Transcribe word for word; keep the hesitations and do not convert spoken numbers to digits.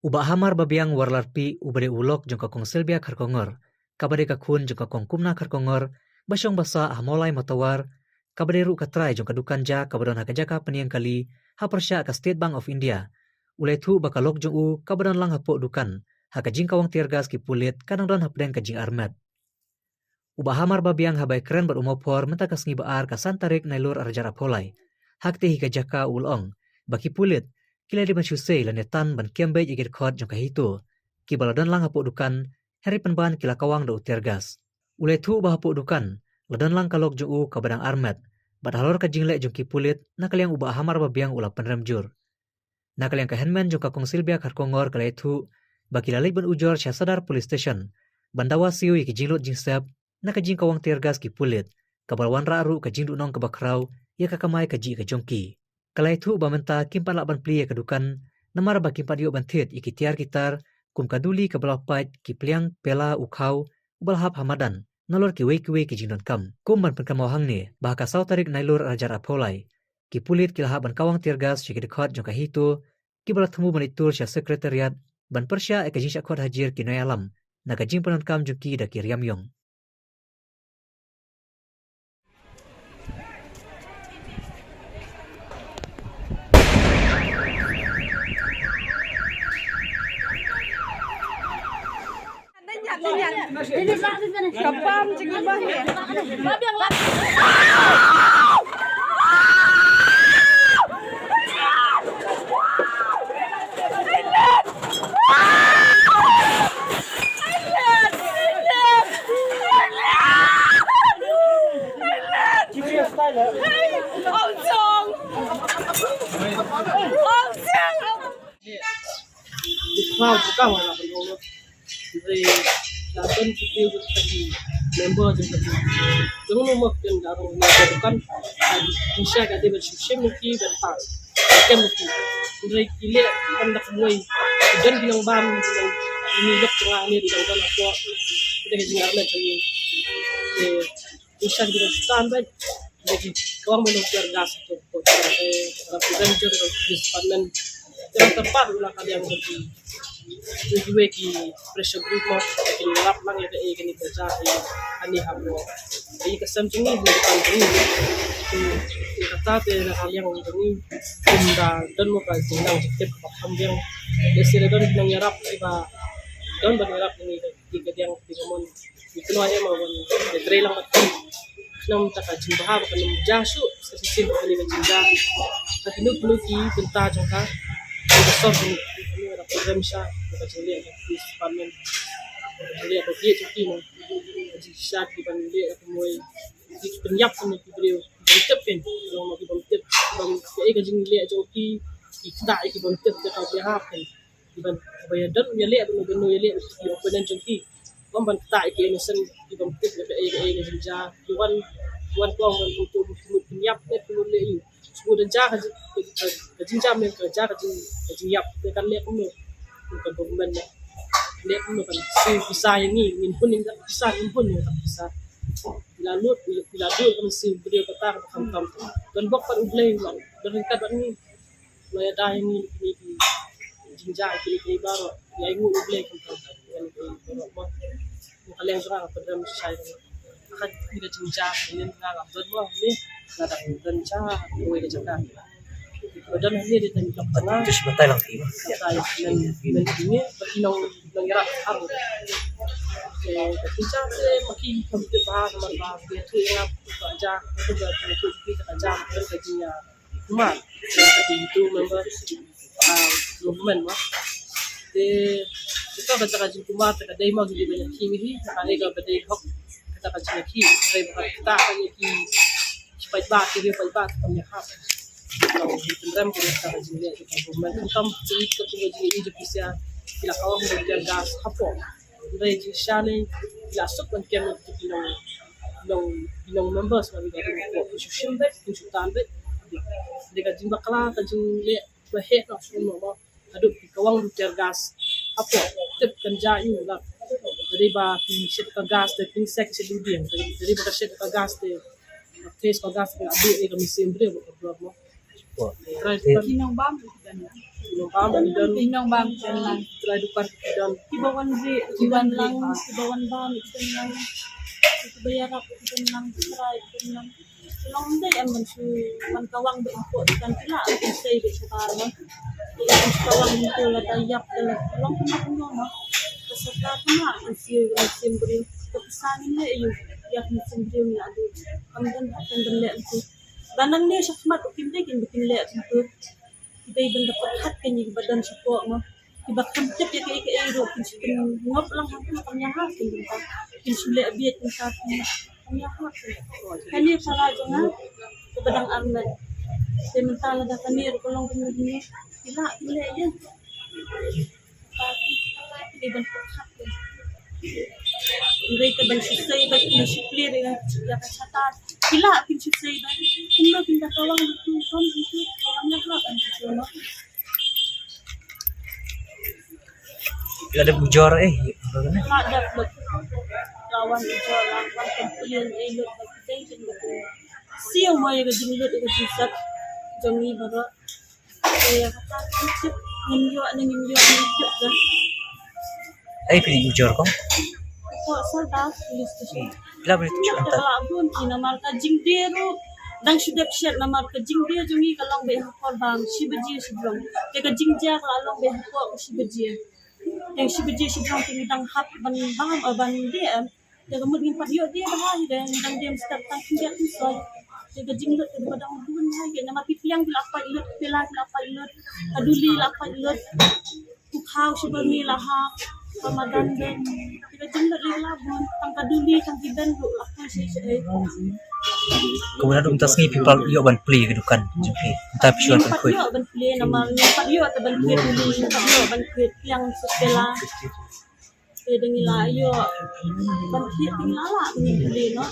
Bah Hamar Babiang Warlarpi, uba dei u lok jong ka Kong Sylvia Kharkongor, kaba dei ka khun jong ka Kong Kumna Kharkongor, ba shong ba sah ha Mawlai Matawar, kaba dei ruh ka trai jong ka dukan ja kaba don ha ka jaka pynïeng kali ha pyrshah ka State Bank of India, u la ïathuh ba ka lok jong u kaba don lang hapoh dukan ha ka jingkawang tear gas ki pulit ka dang don hapdeng ka jingarmet. U Bah Hamar Babiang haba ïakren bad u Mawphor mynta ka sngi Ba-ar ka san tarik Nailur arhajar arphew lai, ha katei hi ka jaka u la ong ba ki pulit ki la dei ban shu sei lane tan ban kem beit ïa ki dkhot jong ka HITO kiba la don lang hapoh dukan, hynrei pynban ki la kawang da u tear gas. U la ïathuh ba hapoh dukan la don lang ka lok jong u kaba dang armet, bad halor ka jingleh jong ki pulit na ka liang u Bah Hamar Babiang u la pynrem jur. Na ka liang ka hynmen jong ka Kong Sylvia Kharkongor ka la ïathuh ba ki la leit ban ujor sha Sadar Police Station ban dawa siew ïa ki jinglut jingsep na ka jingkawang tear gas ki pulit, kaba la wanrah ruh ka jingduhnong kaba khraw ïa ka kamai kajih ka jong ki. Ka la ïathuh ba mynta kim pat lah ban plie ïa ka dukan namar ba kim pat ïoh ban thied ïa ki tiar ki tar kum ka duli kaba la pait, ki pliang, pela, u khaw uba la hap ha madan, nalor kiwei kiwei ki jingdonkam. Kum ban pynkynmaw hangne ba ha ka saw tarik Nailur arhajar arphew lai, ki pulit ki la hap ban kawang tear gas sha ki dkhot jong ka HITO kiba la thmu ban leit tur sha Secretariat ban pyrshah ïa ka jingshah khot hajir ki nongïalam na ka jingpyndonkam jong ki da ki riam ïong. Hynrei la don ki briew ki member jong ka jong no mok ken da rong na ka dukan. Ngi sha ka dei ban shim shim ki ban ta kem ki. Hynrei ki leh ban da kumwei ki don ki nongbam ki nong ni lok jong ngi di dang don hapoh. Ki da ka jingarmet jong ngi. Ngi sha ki dei ban tan ban da ki kawang ban tear gas to ko. Representative of this department. Tang kyrpad ruh na ka liang jong ki. Kiwei ki pressure group mo, kin ïarap lang ïa kaei kane ka jia, ïa kane ha mo. Ïa ka sem jong ngi, ïa ka sem jong ngi. Te kata te na ka liang jong ngi, kum da don mo ka jingnang jingtip ba kham biang. Lehse da don ki nongïarap kiba don ban ïarap ïa ngi, ki ka liang ki ka mon. Ki kynnoh ïa ma ban trei lang bad ki. Khnang mynta ka jingbha ba kan ym jia shuh sa shisien ba kane ka jingjia. Ka kino kino ki bynta jong ka, jong ka sor kine, kine da pynrem sha ka jingleh ka police department, ka jingleh ka jong ki mo. Ka jingshisha ki ban leh ka kumwei, ki pynïap kumno ki briew, ki bym tip, pyn long ma ki bym tip, ki bym, kaei ka jingleh jong ki, ki ktah ïa ki bym tip, ka behalf, pyn Ki ban, ba ïa don ïa leh, ban ban ïa leh ki opponent jong ki. Ym ban ktah ïa ki innocent ki bym tip ïa kaei kaei ka jingjia. Ki wan, ki wan kong ban tu tu ki mut pynïap ne ki mut leh ïa. Shu da jia ka jing, ka, ka jingjia, me ka jia ka jing, ka jingïap. Te kan leh kumno? Ka government ne leh kumno? Kan siew pisa ïa ngi, ngin hun ïa ka pisa, ngin hun ïa ka pisa. Phi la lut, phi la lut kan siew briew kata ka kham tam. Kan bok pat U Blei, don ryngkat bad ngi. Lawyer da ïa ngi, ngi, ngi jingjia ïa ki, ïa ki baroh. Ïa ngi U Blei kum ka, ïa ngi baroh. Ka liang jong nga ka pynrem shai. Ka khat ka jingjia, ngi nga ngam don mo, ngi nga dang don sha kawei ka jaka. Ba don hangne dei tang jong ka na. Just batai lang phi. Batai nen, nen phi ngi, ba ki nong, nong ïarap har. Te ka jingjia te ma ki kam te ba, ba, ba, ba, tu ïa nga, ba ja, ba, ba, tu ïa ka ja, ba, ka jingjia. Kumar, ka dei tu member, ah, movement mo. Te, ito ka jaka jingkumar, te ka dei mo, ki dei ban ïakhih hi, ka dei kaba dei hok, kata ka jingïakhih, dei ba kata ka ïakhih, ki paidbah, ki riew paidbah, ki kam ïahap. Ka dei pynrem, ka dei ka jingleh, ka movement, ka kam, ka jingleh, ka jingleh, ka jingleh, ka jingleh, Hynrei jingshisha ne la suk ban kem ïa ki nong, nong, ki nong members ba ki ka dei ko ki shu shim beit, ki shu tan beit. Dei ka jingbakla ka jingleh ba heh noh shuh noh ba haduh ki kawang tear gas. Hapoh tip kan jia ïa u la. Dei ba ki shet ka gas, dei ki shet ki shet u dieng. Dei ba ka shet ka gas, dei ka shet ka gas ka dei ka mynsiem briew ba ka blood mo. Ki nongbam ki don. Ki nongbam ki don. Ki nongbam ki don. Ki ba wan ri ki wan lang, ki ba wan bam ki don lang. Ki ba ïarap ki don lang, ki trai ki don lang. Long dei em ban shu ban kawang bad ïa ka kan pila kan sei bad shabar ma. Ïa kan kawang tu la da ïap da la long kumno kumno ma. Ka sorkar kumno kan siew kan siew briew. Ka pisa ngin leh ïa ïa kan siew briew ïa du. Kam don hak kan don leh tu. Ban nang ne shakhmat u kim dei kin ba kin leh tu. Ki dei ban da pyrkhat kan ïa ki ba don shapoh ma. Ki ba kham tip ïa kaei kaei ruh kin shu pynngop lang hangta kam ïa ha kin kin ta. Kin shu leh bieit kin ta kin kam ïa ha kin. Kane para jong nga ka ba dang armet. Te mynta lada kane ruh ka long kin kin ki la kin leh ïa. Ki dei ban pyrkhat kin. Hynrei te ban shu sei ban kin shu plie ïa ka chata. Ki la kin shu sei ban kin lo kin da ka long tu kam tu kam ïa ha kin tu no. La dep ujor eh. La dep lut. La wan ujor la wan complain eh lut ba ki dei kin lut. Siew mo ïa ka jinglut ïa ka jingsat jong ngi baroh. Eh, kata kan tip ngin ïoh ne ngin ïoh ne tip dah. Ai phi ujor ko? Ko Sordar police station. Phi la bri tu shu anta. Ka la bun ki namar ka jingdie ruh dang shu dep shet namar ka jingdie jong ngi ka long beit ha kor bam shi baje shi jrong. Te ka jingjia ka la long beit ha kor shi baje. Te shi baje shi jrong te ngi dang hap ban bam, eh, ban die em. Te ka mut ngim pat ïoh die bha hi de, ngi dang die step tang khyndiat khyndiat. Te ka jinglut te ba dang bun hi ke namar phi pliang phi la pait lut, phi la phi la pait lut. Ka duli la pait lut. U khaw shi ba ngi la ha. Ka madan ben. Te ka jinglut la la bun. Tang ka duli tang ki ben ruh la pait shi shi. Kumno dum tas ngi phi pat ïoh ban plie ka dukan jong phi. Mynta phi shu wan pynkhuid. Ïoh ban plie namar ngim pat ïoh te ban plie duli, ngim pat ïoh ban plie pliang sut phi la. Te dang ïa la ïoh ban thied dang ïa la la dang ïa pule noh.